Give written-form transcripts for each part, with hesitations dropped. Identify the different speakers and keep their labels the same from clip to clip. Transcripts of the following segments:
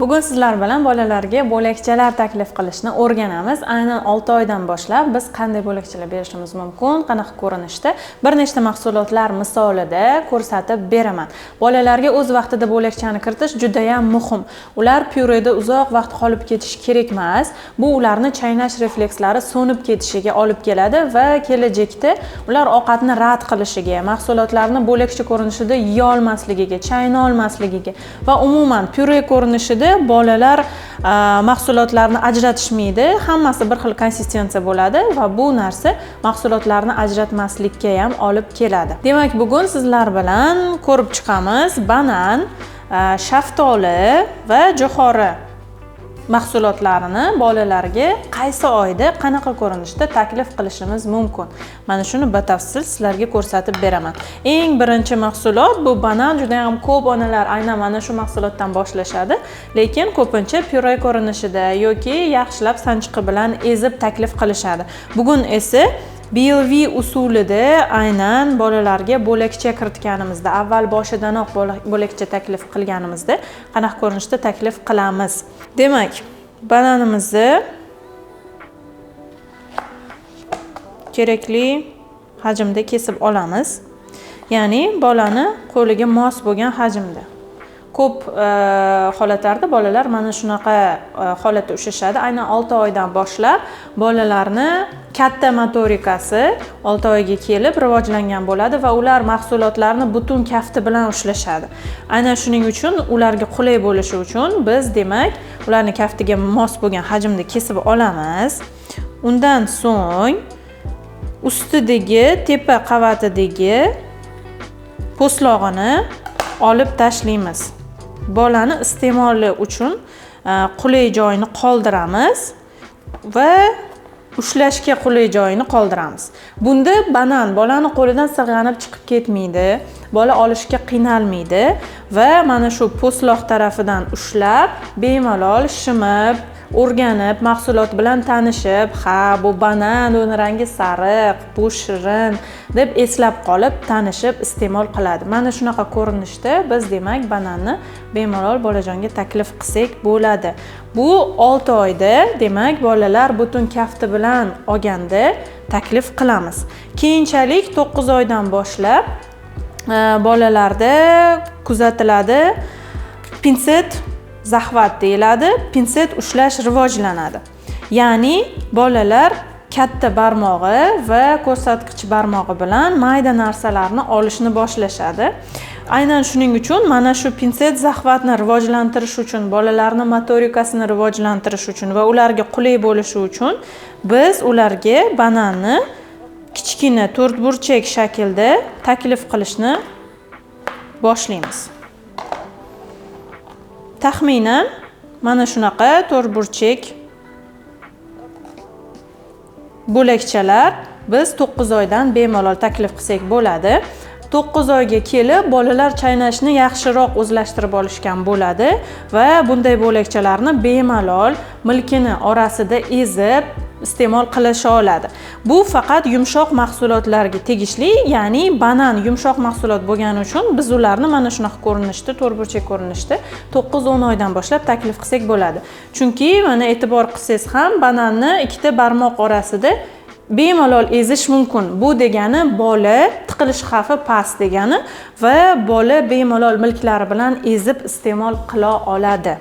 Speaker 1: Bugun sizlar bilan bolalarga bo'lakchalar taklif qilishni o'rganamiz. Aynan 6 oydan boshlab biz qanday bo'lakchalar berishimiz mumkin, qanaqa ko'rinishda bir nechta mahsulotlar misolida ko'rsatib beraman. Bolalarga o'z vaqtida bo'lakchani kiritish juda ham muhim. Ular pyureda uzoq vaqt qolib ketishi kerak emas. Bu ularni chaynash reflekslari so'nib ketishiga olib keladi va kelajakda ular ovqatni rad qilishiga, mahsulotlarni bo'lakcha ko'rinishida yeya olmasligiga, chayna olmasligiga va umuman pyure ko'rinishida bolalar mahsulotlarni ajratishmaydi, hammasi bir xil konsistensiya bo'ladi va bu narsa mahsulotlarni ajratmaslikka ham olib keladi. Demak, bugun sizlar bilan ko'rib chiqamiz banan, shaftoli va jo'xori mahsulotlarini bolalarga qaysi oyda qanaqa ko'rinishda taklif qilishimiz mumkin. Mana shuni batafsil sizlarga ko'rsatib beraman. Eng birinchi mahsulot bu banan. Juda ham ko'p onalar aynan mana shu mahsulotdan boshlashadi, lekin ko'pincha pyure ko'rinishida yoki yaxshilab sanchiqi bilan ezib taklif qilishadi. Bugun esa BLV usulida aynan bolalarga bo'lakcha kiritganimizda, avval boshidanoq bo'lakcha taklif qilganimizda qanaqa ko'rinishda taklif qilamiz. Demak, bananimizni kerakli hajmda kesib olamiz. Ya'ni bolani qo'liga mos bo'lgan hajmda. Ko'p holatlarda bolalar mana shunaqa holatda ushlashadi. Aynan 6 oydan boshlab bolalarni katta motorikasi 6 oyga kelib rivojlangan bo'ladi va ular mahsulotlarni butun kafti bilan ushlashadi. Aynan shuning uchun ularga qulay bo'lishi uchun biz demak ularni kaftiga mos bo'lgan hajmda kesib olamiz. Undan so'ng ustidagi tepa qavatidagi po'stlog'ini olib tashlaymiz. Bolani iste'moli uchun qulay joyini qoldiramiz va ushlashga qulay joyini qoldiramiz. Bunda banan bolani qo'lidan sirg'anib chiqib ketmaydi, bola olishga qiynalmaydi va mana shu po'stloq tarafidan ushlab bemalol shimib, o'rganib, mahsulot bilan tanishib, ha bu banan, uni rangi sariq, bu shirin deb eslab qolib, tanishib iste'mol qiladi. Mana shunaqa ko'rinishda biz demak bananni bemalol bolajonga taklif qilsak bo'ladi. Bu 6 oyda demak bolalar butun kafti bilan olganda taklif qilamiz. Keyinchalik 9 oydan boshlab bolalarda kuzatiladi pinset zahvat deyiladi. Pinset ushlash rivojlanadi. Ya'ni bolalar katta barmog'i va ko'rsatkich barmog'i bilan mayda narsalarni olishni boshlashadi. Aynan shuning uchun mana shu pinset zahvatni rivojlantirish uchun, bolalarning motorikasini rivojlantirish uchun va ularga qulay bo'lishi uchun biz ularga bananni kichkina to'rtburchak shaklda taklif qilishni boshlaymiz. Taxminan mana shunaqa to'rtburchak bo'lakchalar biz 9 oydan bemalol taklif qilsak bo'ladi. 9 oyga kelib bolalar chaynashni yaxshiroq o'zlashtirib olishgan bo'ladi va bunday bo'lakchalarni bemalol milkini orasida ezib iste'mol qilisha oladi. Bu faqat yumshoq mahsulotlarga tegishli, ya'ni banan yumshoq mahsulot bo'lgani uchun biz ularni mana shunaqa ko'rinishda, to'rtburchak ko'rinishda 9-10 oydan boshlab taklif qilsak bo'ladi. Chunki mana e'tibor qilsangiz ham bananni ikkita barmoq orasida bemalol ezish mumkin. Bu degani bola tiqilish xavfi past degani va bola bemalol milklari bilan ezib iste'mol qila oladi.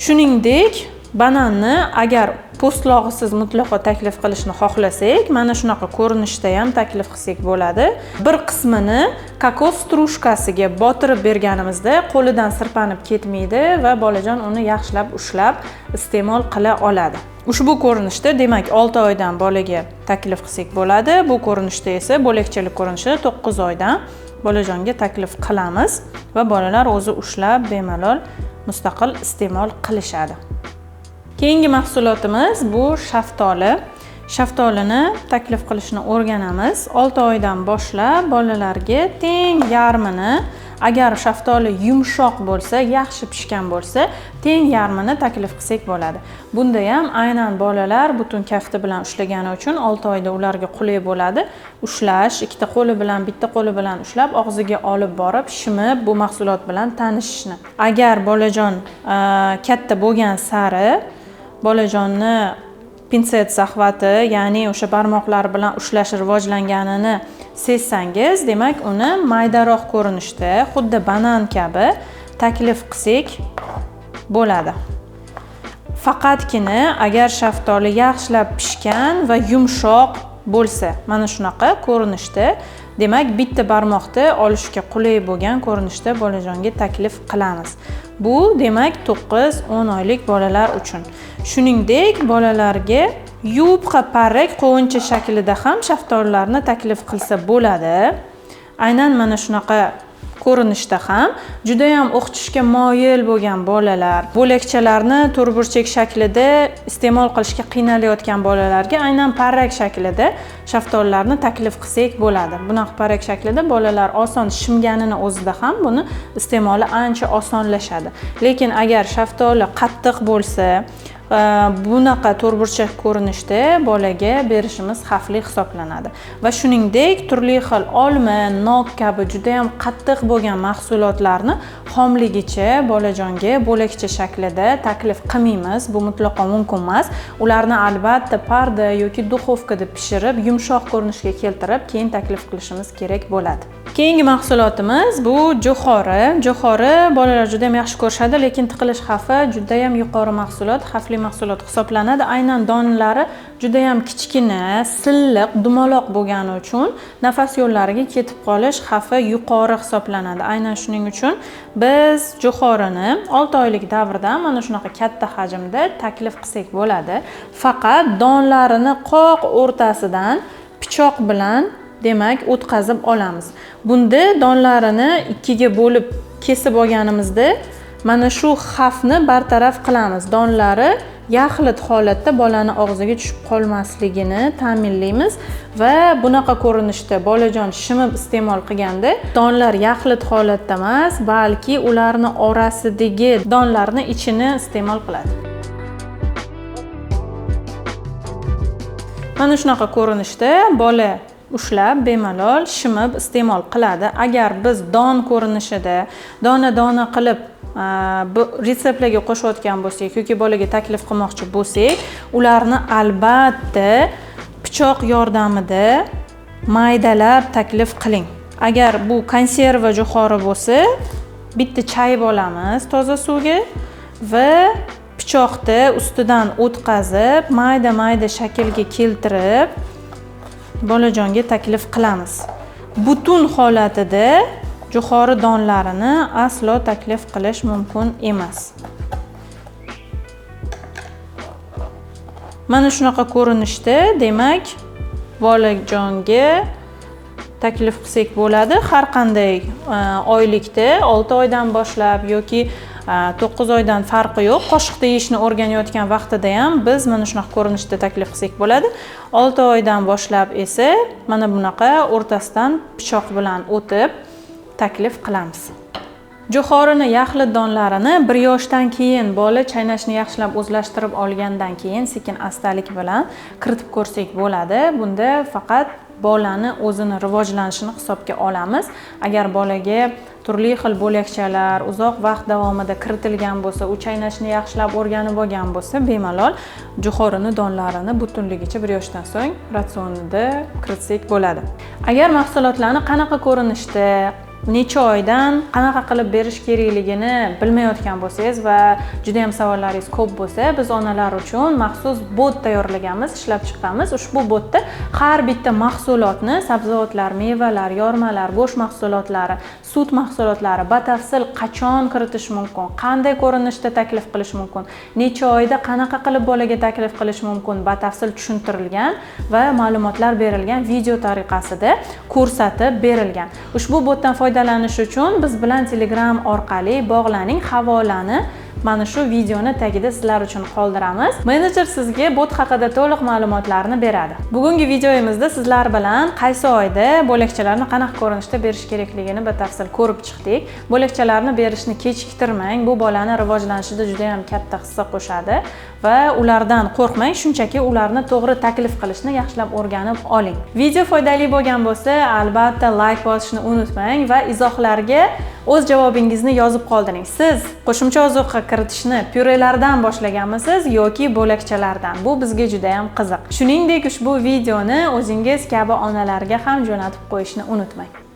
Speaker 1: Shuningdek, bananni agar po'stlog'isiz mutlaqo taklif qilishni xohlasak, mana shunaqa ko'rinishda ham taklif qilsak bo'ladi. Bir qismini kokos strushkasiga botirib berganimizda qo'lidan sirpanib ketmaydi va bolajon uni yaxshilab ushlab iste'mol qila oladi. Ushbu ko'rinishda demak 6 oydan bolaga taklif qilsak bo'ladi. Bu ko'rinishda esa bo'lakchalik ko'rinishida 9 oydan bolajonga taklif qilamiz va bolalar o'zi ushlab bemalol mustaqil iste'mol qilishadi. Keyingi mahsulotimiz bu shaftoli. Shaftolini taklif qilishni o'rganamiz. 6 oydan boshlab bolalarga teng yarmini Agar shaftoli yumshoq bo'lsa, yaxshi pishgan bo'lsa, teng yarmini taklif qilsak bo'ladi. Bunda ham aynan bolalar butun kafti bilan ushlagani uchun 6 oyda ularga qulay bo'ladi. Ushlash, ikkita qo'li bilan, bitta qo'li bilan ushlab, og'ziga olib borib, shimib bu mahsulot bilan tanishishni. Agar bolajon katta bo'lgan sari bolajonni pinset zahvati, ya'ni o'sha barmoqlar bilan ushlash rivojlanganini sezsangiz, demak uni maydaroq ko'rinishda, xuddi banan kabi taklif qilsak bo'ladi. Faqatgina agar shaftoli yaxshilab pishgan va yumshoq bo'lsa, mana shunaqa ko'rinishda, demak bitta barmoqda olishga qulay bo'lgan ko'rinishda bolajonga taklif qilamiz. Bu demak 9-10 oylik bolalar uchun. Shuningdek, bolalarga yupqa parrak qovuncha shaklida ham shaftolilarni taklif qilsa bo'ladi. Aynan mana shunaqa ko'rinishda ham juda ham o'qitishga moyil bo'lgan bolalar, bo'lakchalarni to'rtburchak shaklida iste'mol qilishga qiynalayotgan bolalarga aynan parrak shaklida shaftolilarni taklif qilsak bo'ladi. Bunaqa parrak shaklida bolalar oson shimganini o'zida ham buni iste'moli ancha osonlashadi. Lekin agar shaftoli qattiq bo'lsa, bunaqa to'rtburchak ko'rinishda bolaga berishimiz xavfli hisoblanadi. Va shuningdek, turli xil olma, nok kabi juda ham qattiq bo'lgan mahsulotlarni xomligicha bolajonga bo'lakcha shaklida taklif qilmaymiz. Bu mutlaqo mumkin emas. Ularni albatta parda yoki duxovkada pishirib, yumshoq ko'rinishga keltirib, keyin taklif qilishimiz kerak bo'ladi. Keyingi mahsulotimiz bu jo'xori. Jo'xori bolalar juda ham yaxshi ko'rishadi, lekin tiqilish xavfi juda ham yuqori mahsulot, xavfli mahsulot hisoblanadi. Aynan donlari juda ham kichkina, silliq, dumaloq bo'lgani uchun nafas yo'llariga ketib qolish xavfi yuqori hisoblanadi. Aynan shuning uchun biz jo'xorini 6 oylik davrda mana shunaqa katta hajmda taklif qilsak bo'ladi. Faqat donlarini qoq o'rtasidan pichoq bilan demak o'tkazib olamiz. Bunda donlarini ikkiga bo'lib kesib olganimizda mana shu xavfni bartaraf qilamiz. Donlari yaxlit holatda bolani og'ziga tushib qolmasligini ta'minlaymiz va bunaqa ko'rinishda bolajon shimib iste'mol qilganda donlar yaxlit holatda emas, balki ularni orasidagi donlarni ichini iste'mol qiladi. Mana shunaqa ko'rinishda bola ushlab bemalol shimib iste'mol qiladi. Agar biz don ko'rinishida dona-dona qilib bu retseptlarga qo'shayotgan bo'lsak yoki bolaga taklif qilmoqchi bo'lsak, ularni albatta pichoq yordamida maydalab taklif qiling. Agar bu konserva jo'xori bo'lsa, bitta chayib olamiz toza suvga va pichoqni ustidan o'tkazib, mayda-mayda shaklga keltirib bolajonga taklif qilamiz. Butun holatida jo'xori donlarini aslo taklif qilish mumkin emas. Mana shunaqa ko'rinishda demak bolajonga taklif qilsak bo'ladi. Har qanday oylikda 6 oydan boshlab yoki 9 oydan farqi yo'q. Qoshiqda yeyishni o'rganayotgan vaqtida ham biz mana shunaqa ko'rinishda taklif qilsak bo'ladi. 6 oydan boshlab esa mana bunaqa o'rtasidan pichoq bilan o'tib taklif qilamiz. Jo'xorini yaxlit donlarini 1 yoshdan keyin bola chaynashni yaxshilab o'zlashtirib olgandan keyin sekin astalik bilan kiritib ko'rsak bo'ladi. Bunda faqat bolani o'zini rivojlanishini hisobga olamiz. Agar bolaga turli xil bo'lakchalar uzoq vaqt davomida kiritilgan bo'lsa, u chaynashni yaxshilab o'rganib olgan bo'lsa, bemalol jo'xorini donlarini butunligicha 1 yoshdan so'ng ratsionida kiritsak bo'ladi. Agar mahsulotlarni qanaqa ko'rinishda, necha oydan qanaqa qilib berish kerakligini bilmayotgan bo'lsangiz va juda ham savollaringiz ko'p bo'lsa, biz onalar uchun maxsus bot tayyorlaganmiz, ishlab chiqqanmiz. Ushbu botda har bitta mahsulotni, sabzavotlar, mevalar, yormalar, go'sht mahsulotlari, sut mahsulotlari batafsil qachon kiritish mumkin, qanday ko'rinishda taklif qilish mumkin, necha oyda qanaqa qilib bolaga taklif qilish mumkin batafsil tushuntirilgan va ma'lumotlar berilgan, video tariqasida ko'rsatib berilgan. Ushbu botdan foydalanish uchun biz bilan Telegram orqali bog'laning, havolani mana shu videoni tagida sizlar uchun qoldiramiz. Menejer sizga bot haqida to'liq ma'lumotlarni beradi. Bugungi videomizda sizlar bilan qaysi oyda bo'lakchalarni qanaqa ko'rinishda berish kerakligini batafsil ko'rib chiqdik. Bo'lakchalarni berishni kechiktirmang, bu bolani rivojlanishida juda ham katta hissa qo'shadi va ulardan qo'rqmang, shunchaki ularni to'g'ri taklif qilishni yaxshilab o'rganib oling. Video foydali bo'lgan bo'lsa, albatta layk bosishni unutmang va izohlarga o'z javobingizni yozib qoldiring. Siz qo'shimcha ozuqa kiritishni pyurelardan boshlaganmisiz yoki bo'lakchalardan? Bu bizga juda ham qiziq. Shuningdek, ushbu videoni o'zingiz kabi onalarga ham jo'natib qo'yishni unutmang.